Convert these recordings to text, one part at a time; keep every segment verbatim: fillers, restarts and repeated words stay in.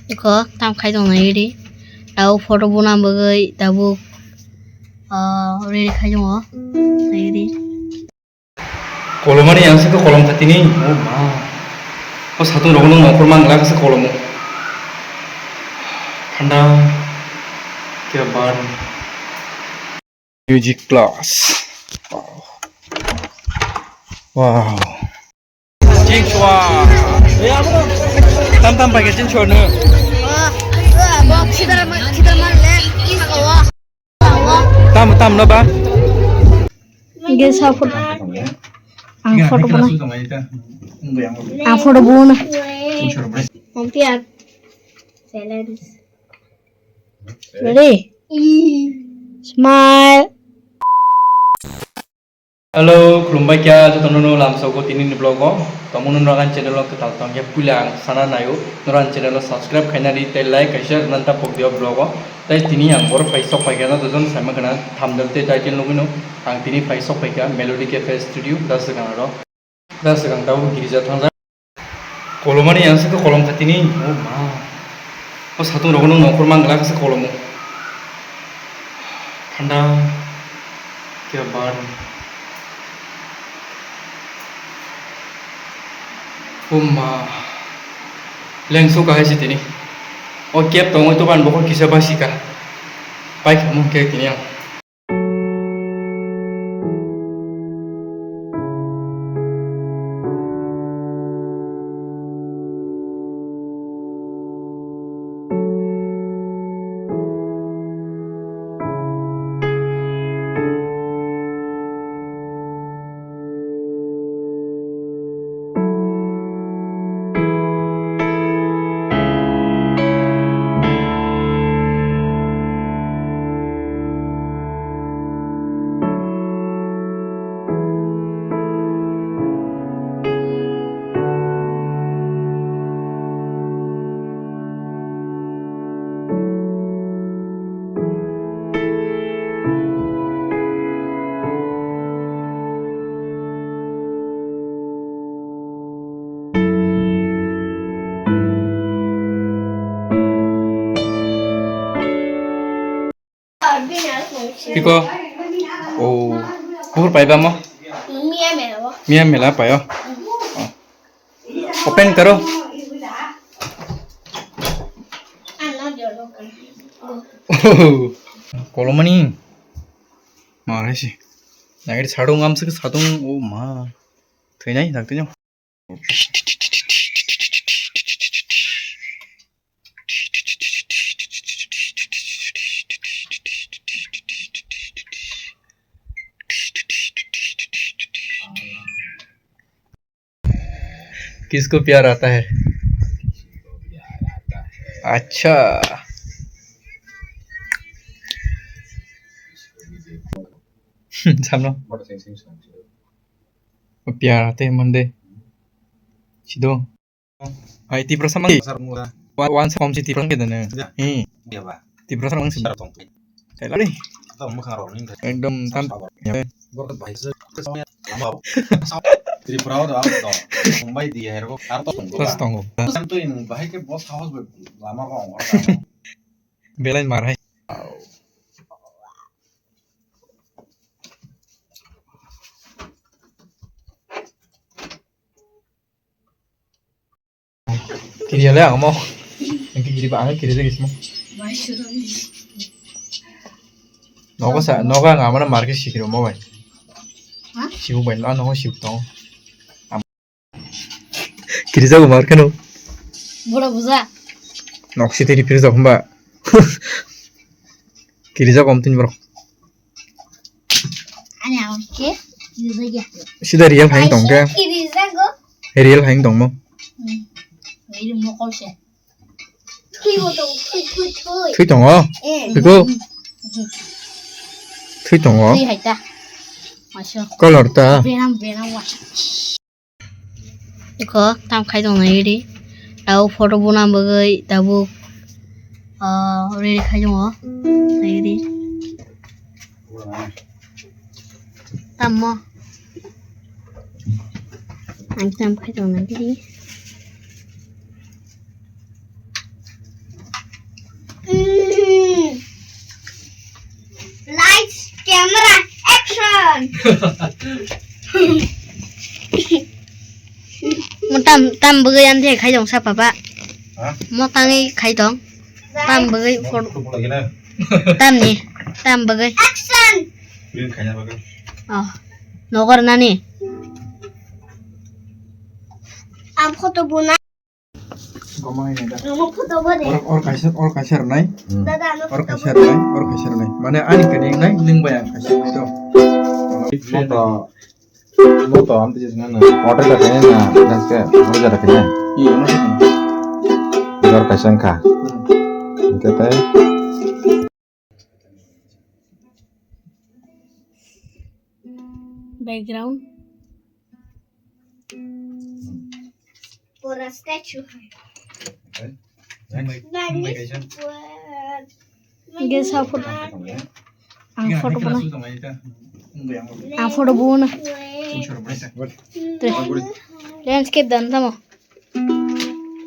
Iko tam khai tong nai ri. Tabo photo bona bagwi tabuk, ah, ready khai tongo. Nai ri. Kolomani ang se kolom khatini. Oh ma. O satung rok nung nongkhor mang glak se kolomo. Thanda. Kya bar. Music class. Wow. Wow. Jinchua. Tam tam pakai jinchua ne. Tam tam no ba. Ge sa photo. Ang photo bona. Ang photo bona. Ready? Smile. Hello, khulumbai kha jotono no lamsogo tini ni vlog o. Tomo no noran channel o kwtal tong khe puila ang sana nayo. Noran channel o subscribe khaina ri tei like kaisa rwna ta pok dio vlog o. Tei tini ang boro phai sok phai kha no jotono saima gana thumbnail tei title nugwi no ang tini phai sok phai kha Melody Cafe Studio da swkang aro. Da swkang tabuk girja thangjak. Kolomani ang se kolom khatini. Oh ma. O satung rok nung nongkhor mang glak se kolomo. Thanda. Kya bar. Oh ma. Lengso kahai si tini. O kep tongoi to ban bokol kisa basika. Pai khamu khe tini ang. Piko. Oh. Buhur pai ba mo? Mia mela bo. Mia mela payo. Oh. Open karo. Ano jolo kan. Oh. Kolomani. Mare si. Nagir sadung am sik sadung. Oh ma. Thinai nak thinai. किसको प्यार आता है? अच्छा। Samno. Piara te mande. Sido. Hai, Tiprasa mang. Wa-, wan sa kom si Tiprasa ke dana. Hmm. Tiprasa mang si. Tela ni. Ekdom tam. Tripura o da to. Mumbai di hai ro. Ar to tongo. Belai mar hai. Kiriya le ang mo. Ang kiri ba ang kiri lagi semua. Nogo sa nogo ang amana market sikiro mo bai. Ha? Sibu bai ano ho sib tong. Kirijago mar kheno. Bora buja. Nok sitiri pirjak hwnba. Kirijago omtwini borok. Ani ang khe kirijago. Sida real hai tong khe. Kirijago. Real hai tong mo. Hmm. Ini mokol se. Thui bo tong, thui, thui, thui. Thui tongo? Eh. Biko? Hmm. Thui tongo? Thui hai ta. Masuk. Color ta? Benang, benang wa. Iko tam khai tong nai ri. Tabo photo bona bagwi tabuk, ah, ready khai tongo. Nai ri. Tammo. Ang tam khai tong nai ri. Mo tam, tam bwgwi ani thai khai tong sa papa. Ha? Mo tangwi khai tong. Tam bwgwi for-, Photo lagi na. Tam ni, tam bwgwi. Action! Print khaina bagwi. Oh, nogor nani. Ang photo bo na. Gomang ini dah. Ang photo bo de. Or, or kaisa, or kaisa rwnai. Hmm. Dada, ang Or photo kaisa bo de. Rwnai, or kaisa rwnai. Mane ani kani nai, nung bai ang kaisa rwnai to. Mo to, mo to, am tijis na na. Order ka kanya na, dan ke, order ka kanya. Iya, masih kena. Or kaisa kha. Hmm. Oke, teh. Background. Pura statue hai. Next. Next. Guess how photo. Ang photo bo nai. Ang photo bo nai. Tre. Landscape dan tamo.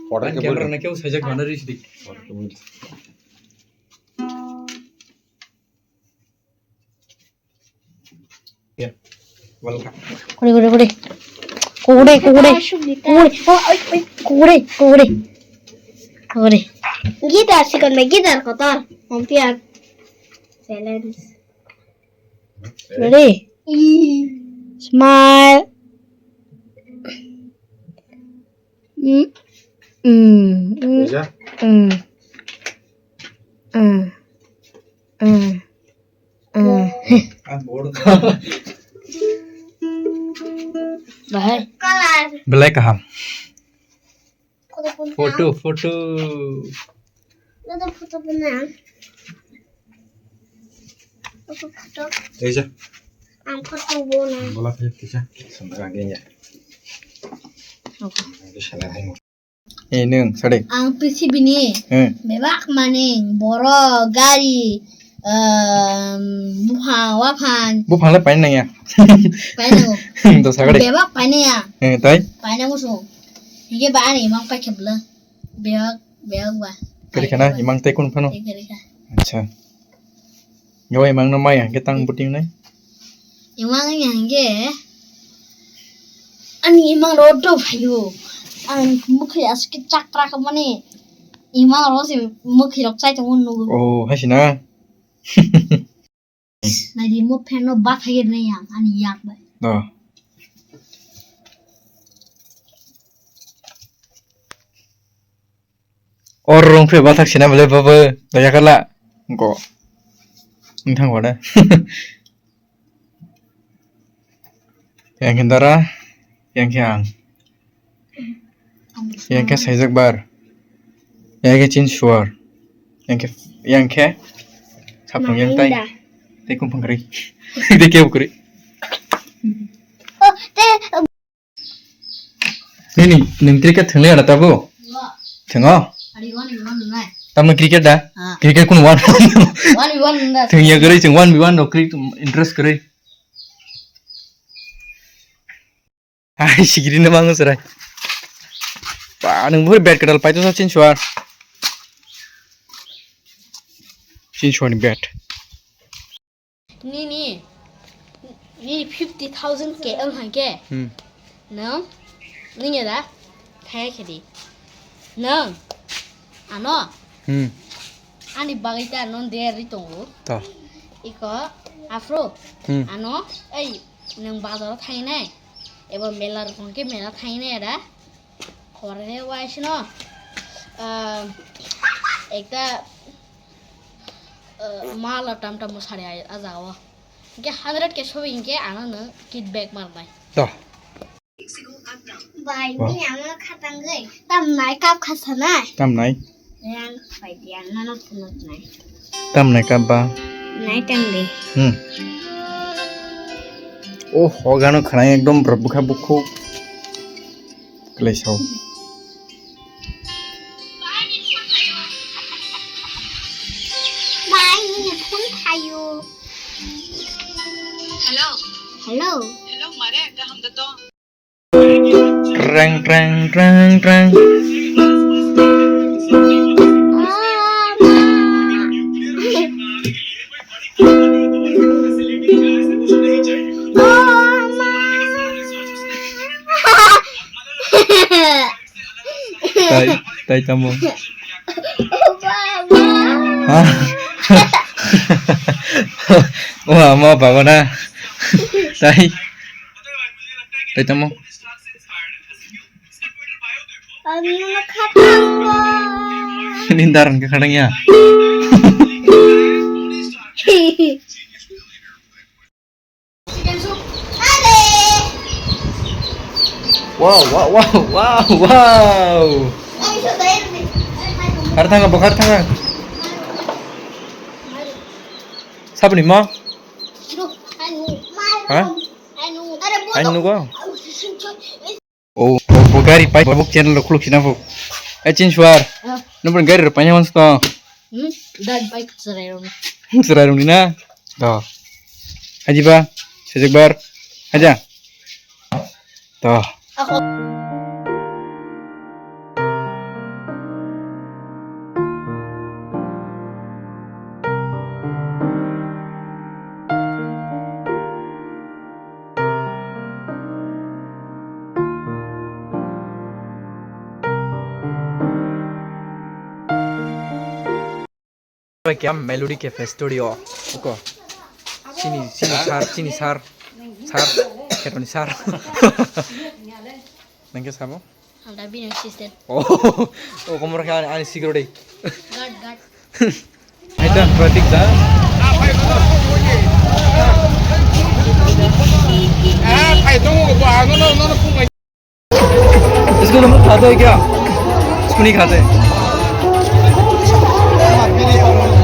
Photo ke camera na keu sajak mana ri sidi. Kore, kore, kore. Kore, kore. Kore, oi, oi, kore, kore. Kore. Guitar sikon bai, guitar kotor. Computer. Challenge. Ready? Smile. Mm, mm, mm, Bisa? Mm. Mm. Mm. Mm. Ah, bodoh. Bahai. Belai kaham. Photo, photo. Ada photo benar. Photo, photo. Bisa. Ang photo bo na. Bola philip kisa. Sandra genya. Oke. Ini sadik. Ang prithibi ni. Hmm. Bebak maning, borok, gari, em, buphang, waphang. Buphang le paina nangya. Paina o. Do sagade. Bebak paina ya. Eh, tai? Paina musu. Hige ba ani mang paikhe bla. Bebak, bebak ba. Kari khana, imang tai kun phano? Kari kha. Acha. Gawa imang no mai hangke tang buting nai? Imang ni hangke. Ani imang ro do phayo. Ang mukhi aske chakra ka mani. Imang ro si mukhi rok chai tong nugo. Oh, hai sina. Nai di mo phen no ba thai ne yang ani yak bai. Oh. Or rong phe bathak sina bele baba daya kala. Go. Nthang wada. Yang khe dara, yang khe ang. Yang khe saijak bar. Yang khe chin suar. Yang khe, yang khe sapung yang tai. Mahinda. Tei kumpang kri. Tei kebo kri. Oh, tei Nini, nini cricket thwngli ada tabo? Thwngo? Tamno cricket da? Ah. Cricket kun one. One v one da. Thwngya kwrwi chwng one v one no cricket interest kwrwi. Ai, sigiri no mango chwrai. Ba, nwng bhori bat kwtal paito sa chin suar. Chin suar ni bat. Nini, nini fifty thousand ke wng hai ke. Hmm. Nwng, nini da, thaya khe di. Nwng, ano, Hmm. ani bagwi ta non der ri tongo. To. Iko, afro, Hmm. ano, ei, nwng bazaro thainai, ebo mela rok hwn khe mela thainai da. Hore waisno, ah, ekta, ah, mala tam tam mo sari a, a jaga o. Hingke hundred ke sobi hingke ano no kit back mar nai. To. Bai, Wah. Ni ano khatang gai. Tam nai kap khasa nai. Tam nai. Yang pai di ano no tunut nai. Tam nai kap ba. Nai tam de. Hmm. Oh, ho gano khanai ekdom bwkha bukhu. Klai sao. Bai, nini phone thayo. Hello. Hello. Hello, mare, gaham da to. Reng, reng, reng, reng. Ah, ma. Tai tamo. Ha? Wa, ma bago na. Tai. Tai tamo. Nindar ke kadang ya. Wow, wow, wow, wow, wow. Har thanga, bo har thanga. Sabni ma? Ha? Ain nugo. Oh, oh, bo gari pai, bo channel lo khuluk sina bo. Eh, Chinsuar. Ah. Nubun gari ro pai hon sto. Hmm, dan pai serai rong. Serai rong ni na. To. Haji ba, sejak bar. Haja. To. Ako. Bai khe Melody Cafe Studio. Uko. Chini, chini sir, chini sir. Sir, khetoni sir. Nangke sabo? Ang da bini assistant. Oh, oh, komor khe ani, ani security. Guard, guard. Hai da, Pratik da. Isko to muk khate kya? Isko nahi khate.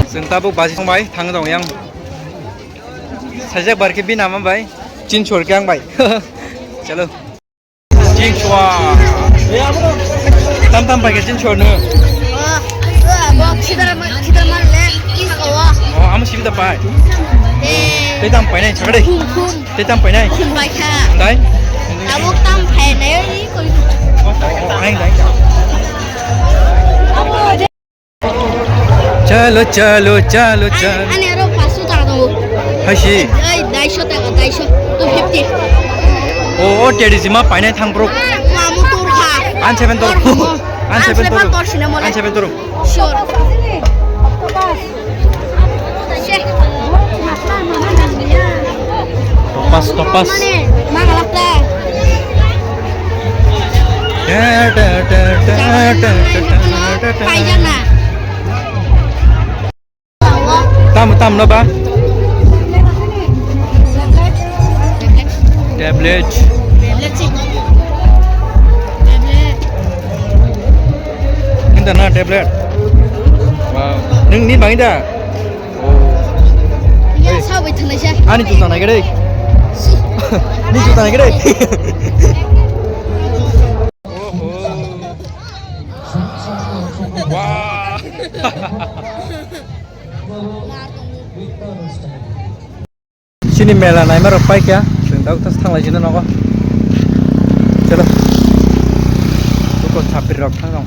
Chwng tabuk baji thangbai, thang jong yang. Sajak bar khe bini nama bai. Chinchor khe ang bai. Chalo. Chinchwa. Tam tam pai khe chinchor no. Oh, oh, bo khidar ma, khidar ma le, ima ko wa. Oh, amo sibida pai. Eh. Tei tam pai nai, chakade. Khum, khum. Tei tam pai nai. Khum pai kha. Dai. Abo tam pai nai, oi, koi. Oh, oh, aing dai. Chalo, chalo, chalo, chalo. Ani aro paso taka tongo. Haisi. Oi, daiso taka, daiso, two fifty. O, o, tedi sima painai thang bro. Mamu tur kha. An seven tor. An seven tor. An seven tor. Sure. Topas, topas. Mane, mangalak ta. Paijana. Tam, tam no ba? Tablet. Tablet sih. Tablet. Ini dah na tablet. Wow. Neng ni bang ida. Oh. Iya, sawi tenai sih. Ani juta naik deh. Ni juta naik deh. Oho. Wah. Chini mela naima rok paikha, chwng tabuk tas thanglai sino nogo. Chalo. Buko chapri rok thang rong.